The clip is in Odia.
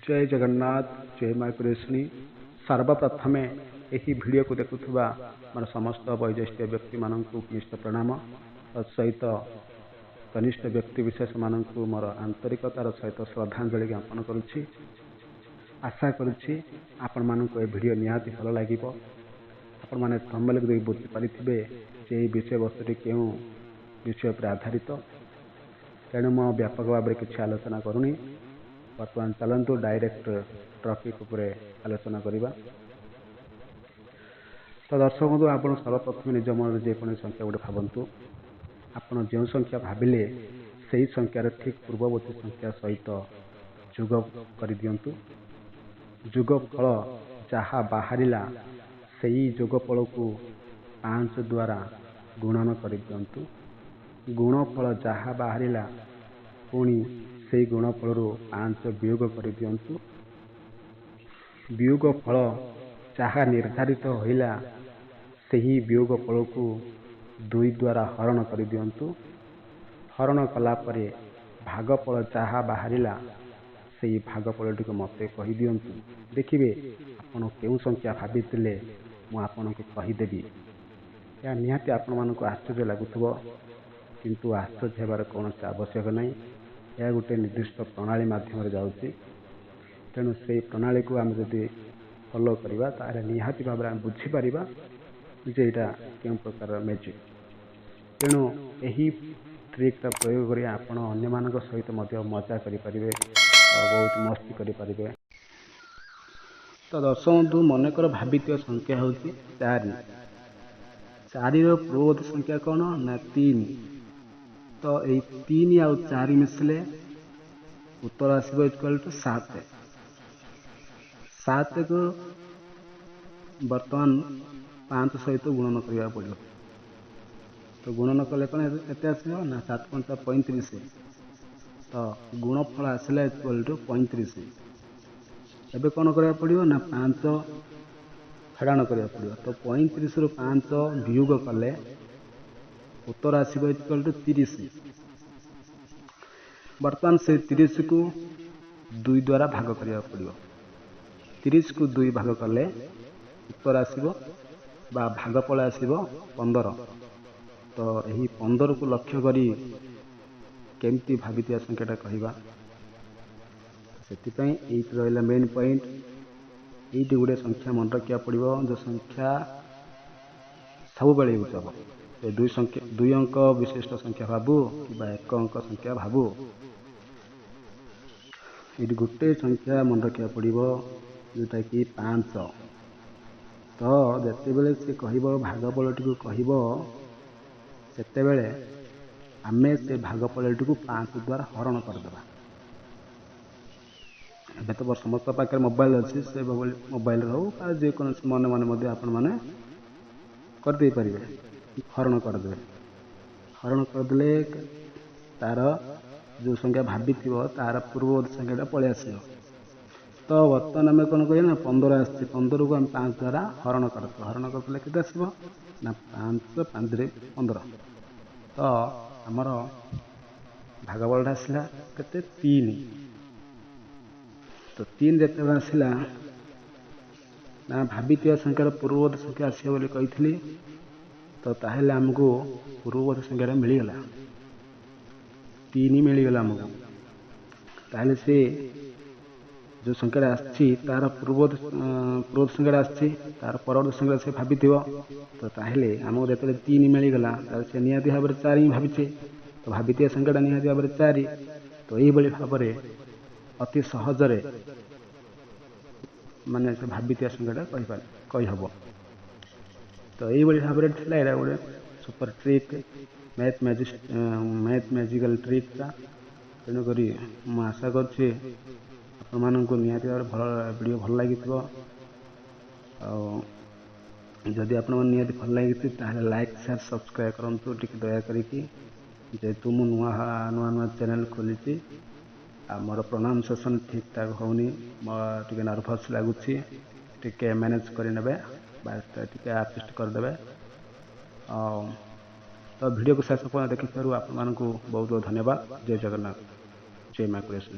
ଜୟ ଜଗନ୍ନାଥ, ଜୟ ମା କୃଷ୍ଣୀ। ସର୍ବପ୍ରଥମେ ଏହି ଭିଡ଼ିଓକୁ ଦେଖୁଥିବା ମୋର ସମସ୍ତ ବୟୋଜ୍ୟେଷ୍ଠ ବ୍ୟକ୍ତିମାନଙ୍କୁ କନିଷ୍ଠ ପ୍ରଣାମ, ତତ୍ସହିତ କନିଷ୍ଠ ବ୍ୟକ୍ତି ବିଶେଷମାନଙ୍କୁ ମୋର ଆନ୍ତରିକତାର ସହିତ ଶ୍ରଦ୍ଧାଞ୍ଜଳି ଜ୍ଞାପନ କରୁଛି। ଆଶା କରୁଛି ଆପଣମାନଙ୍କୁ ଏ ଭିଡ଼ିଓ ନିହାତି ଭଲ ଲାଗିବ। ଆପଣମାନେ ଥମ୍ବନେଲକୁ ଦେଖି ବୁଝିପାରିଥିବେ ଯେ ଏହି ବିଷୟବସ୍ତୁଟି କେଉଁ ବିଷୟ ଉପରେ ଆଧାରିତ। ତେଣୁ ମୁଁ ବ୍ୟାପକ ଭାବରେ କିଛି ଆଲୋଚନା କରୁନି। ବର୍ତ୍ତମାନ ଚାଲନ୍ତୁ ଡାଇରେକ୍ଟ ଟପିକ୍ ଉପରେ ଆଲୋଚନା କରିବା। ତ ଦର୍ଶକ ବନ୍ଧୁ, ଆପଣ ସର୍ବପ୍ରଥମେ ନିଜ ମନରେ ଯେକୌଣସି ସଂଖ୍ୟା ଗୋଟେ ଭାବନ୍ତୁ। ଆପଣ ଯେଉଁ ସଂଖ୍ୟା ଭାବିଲେ, ସେହି ସଂଖ୍ୟାର ଠିକ୍ ପୂର୍ବବର୍ତ୍ତୀ ସଂଖ୍ୟା ସହିତ ଯୋଗ କରିଦିଅନ୍ତୁ। ଯୋଗଫଳ ଯାହା ବାହାରିଲା, ସେଇ ଯୋଗଫଳକୁ 5 ଦ୍ୱାରା ଗୁଣନ କରିଦିଅନ୍ତୁ। ଗୁଣଫଳ ଯାହା ବାହାରିଲା, ପୁଣି ସେଇ ଗୁଣଫଳରୁ 5 ବିୟୋଗ କରିଦିଅନ୍ତୁ। ବିୟୋଗ ଫଳ ଯାହା ନିର୍ଦ୍ଧାରିତ ହୋଇଲା, ସେହି ବିୟୋଗ ଫଳକୁ 2 ଦ୍ୱାରା ହରଣ କରିଦିଅନ୍ତୁ। ହରଣ କଲା ପରେ ଭାଗଫଳ ଯାହା ବାହାରିଲା, ସେଇ ଭାଗଫଳଟିକୁ ମୋତେ କହିଦିଅନ୍ତୁ। ଦେଖିବେ, ଆପଣ କେଉଁ ସଂଖ୍ୟା ଭାବିଥିଲେ ମୁଁ ଆପଣଙ୍କୁ କହିଦେବି। ଏହା ନିହାତି ଆପଣମାନଙ୍କୁ ଆଶ୍ଚର୍ଯ୍ୟ ଲାଗୁଥିବ, କିନ୍ତୁ ଆଶ୍ଚର୍ଯ୍ୟ ହେବାର କୌଣସି ଆବଶ୍ୟକ ନାହିଁ। ଏହା ଗୋଟେ ନିର୍ଦ୍ଦିଷ୍ଟ ପ୍ରଣାଳୀ ମାଧ୍ୟମରେ ଯାଉଛି। ତେଣୁ ସେଇ ପ୍ରଣାଳୀକୁ ଆମେ ଯଦି ଫଲୋ କରିବା, ତାହେଲେ ନିହାତି ଭାବରେ ଆମେ ବୁଝିପାରିବା ଯେ ଏଇଟା କେଉଁ ପ୍ରକାର ମ୍ୟାଜିକ୍। ତେଣୁ ଏହି ଟ୍ରିକ୍ଟା ପ୍ରୟୋଗ କରି ଆପଣ ଅନ୍ୟମାନଙ୍କ ସହିତ ମଧ୍ୟ ମଜା କରିପାରିବେ ଆଉ ବହୁତ ମସ୍ତି କରିପାରିବେ। ତ ଦର୍ଶକ ବନ୍ଧୁ, ମନେକର ଭାବିଥିବା ସଂଖ୍ୟା ହେଉଛି 4। 4ର ପୂର୍ବବର୍ତ୍ତୀ ସଂଖ୍ୟା କ'ଣ ନା 3। ତ ଏଇ 3 ଆଉ 4 ମିଶିଲେ ଉତ୍ତର ଆସିବ ଇକ୍ୱାଲ୍ ଟୁ 7। 7କୁ ବର୍ତ୍ତମାନ 5 ସହିତ ଗୁଣନ କରିବାକୁ ପଡ଼ିବ। ତ ଗୁଣନ କଲେ କ'ଣ କେତେ ଆସିବ ନା 7 ପଞ୍ଚା 35। ତ ଗୁଣଫଳ ଆସିଲା ଇକ୍ୱାଲ୍ ଟୁ 35। ଏବେ କ'ଣ କରିବାକୁ ପଡ଼ିବ ନା 5 ଫେଡ଼ାଣ କରିବାକୁ ପଡ଼ିବ। ତ 35ରୁ 5 ବିୟୋଗ କଲେ ଉତ୍ତର ଆସିବ ଇକ୍ୱାଲ୍ ଟୁ 30। ବର୍ତ୍ତମାନ ସେ 30କୁ 2 ଦ୍ୱାରା ଭାଗ କରିବାକୁ ପଡ଼ିବ। 30କୁ 2 ଭାଗ କଲେ ଉତ୍ତର ଆସିବ ବା ଭାଗଫଳ ଆସିବ 15। ତ ଏହି 15କୁ ଲକ୍ଷ୍ୟ କରି କେମିତି ଭାବିଥିବା ସଂଖ୍ୟାଟା କହିବା, ସେଥିପାଇଁ ଏଇଠି ରହିଲା ମେନ୍ ପଏଣ୍ଟ। ଏଇଠି ଗୋଟେ ସଂଖ୍ୟା ମନେ ରଖିବାକୁ ପଡ଼ିବ, ଯେଉଁ ସଂଖ୍ୟା ସବୁବେଳେ ୟୁଜ୍ ହେବ। ସେ ଦୁଇ ସଂଖ୍ୟା, ଦୁଇ ଅଙ୍କ ବିଶିଷ୍ଟ ସଂଖ୍ୟା ଭାବୁ କିମ୍ବା ଏକ ଅଙ୍କ ସଂଖ୍ୟା ଭାବୁ, ଏଇଠି ଗୋଟେ ସଂଖ୍ୟା ମନେ ରଖିବାକୁ ପଡ଼ିବ, ଯେଉଁଟାକି 5। ତ ଯେତେବେଳେ ସେ କହିବ, ଭାଗଫଳଟିକୁ କହିବ, ସେତେବେଳେ ଆମେ ସେ ଭାଗଫଳଟିକୁ 5 ଦ୍ୱାରା ହରଣ କରିଦେବା। ଏବେ ତ ସମସ୍ତ ପାଖରେ ମୋବାଇଲ ଅଛି। ସେ ମୋବାଇଲରେ ହେଉ ବା ଯେକୌଣସି ମନେ ମନେ ମଧ୍ୟ ଆପଣମାନେ କରିଦେଇପାରିବେ। ହରଣ କରିଦେବେ। ହରଣ କରିଦେଲେ ତାର ଯେଉଁ ସଂଖ୍ୟା ଭାବିଥିବ, ତାର ପୂର୍ବବର୍ତ୍ତୀ ସଂଖ୍ୟାଟା ପଳେଇ ଆସିବ। ତ ବର୍ତ୍ତମାନ ଆମେ କ'ଣ କରିବା ନା 15 ଆସିଛି, 15କୁ ଆମେ 5 ଦ୍ୱାରା ହରଣ କରିଦେବା। ହରଣ କରିଦେଲେ କେତେ ଆସିବ ନା 5 5ରେ 15। ତ ଆମର ଭାଗଫଳଟା ଆସିଲା କେତେ? 3। ତ 3 ଯେତେବେଳେ ଆସିଲା ନା, ଭାବିଥିବା ସଂଖ୍ୟାର ପୂର୍ବବର୍ତ୍ତୀ ସଂଖ୍ୟା ଆସିବ ବୋଲି କହିଥିଲି, ତ ତାହେଲେ ଆମକୁ ପୂର୍ବବର୍ତ୍ତୀ ସଂଖ୍ୟାଟା ମିଳିଗଲା, 3 ମିଳିଗଲା ଆମକୁ। ତାହେଲେ ସେ ଯେଉଁ ସଂଖ୍ୟାଟା ଆସିଛି, ତାର ପୂର୍ବବର୍ତ୍ତୀ ସଂଖ୍ୟାଟା ଆସିଛି, ତାର ପରବର୍ତ୍ତୀ ସଂଖ୍ୟାଟା ସେ ଭାବିଥିବ। ତ ତାହେଲେ ଆମକୁ ଯେତେବେଳେ 3 ମିଳିଗଲା, ତାହେଲେ ସେ ନିହାତି ଭାବରେ 4 ହିଁ ଭାବିଛେ। ତ ଭାବିଥିବା ସଂଖ୍ୟାଟା ନିହାତି ଭାବରେ 4। ତ ଏଇଭଳି ଭାବରେ ଅତି ସହଜରେ ମାନେ ସେ ଭାବିଥିବା ସଂଖ୍ୟାଟା କହିପାରେ, କହିହେବ। ତ ଏଇଭଳି ଭାବରେ ଥିଲା। ଏଇଟା ଗୋଟେ ସୁପର ଟ୍ରିକ୍, ମ୍ୟାଥ୍ ମ୍ୟାଜିକାଲ ଟ୍ରିକ୍ଟା। ତେଣୁକରି ମୁଁ ଆଶା କରୁଛି ଆପଣମାନଙ୍କୁ ନିହାତି ଭାବରେ ଭଲ ଭିଡ଼ିଓ ଭଲ ଲାଗିଥିବ। ଆଉ ଯଦି ଆପଣମାନେ ନିହାତି ଭଲ ଲାଗିଛି, ତାହେଲେ ଲାଇକ୍, ସେୟାର, ସବସ୍କ୍ରାଇବ୍ କରନ୍ତୁ ଟିକେ ଦୟା କରିକି। ଯେହେତୁ ମୁଁ ନୂଆ ନୂଆ ନୂଆ ଚ୍ୟାନେଲ୍ ଖୋଲିଛି ଆଉ ମୋର ପ୍ରନାଉନ୍ସିଏସନ୍ ଠିକ୍ ଠାକ୍ ହେଉନି, ଟିକେ ନର୍ଭସ୍ ଲାଗୁଛି, ଟିକେ ମ୍ୟାନେଜ୍ କରିନେବେ ବା ଟିକେ ଆଡ଼ଜଷ୍ଟ କରିଦେବେ। ଆଉ ତ ଭିଡ଼ିଓକୁ ଶେଷ ପର୍ଯ୍ୟନ୍ତ ଦେଖିଥିବାରୁ ଆପଣମାନଙ୍କୁ ବହୁତ ବହୁତ ଧନ୍ୟବାଦ। ଜୟ ଜଗନ୍ନାଥ, ଜୟ ମା କୁଳେଶ୍ୱରୀ।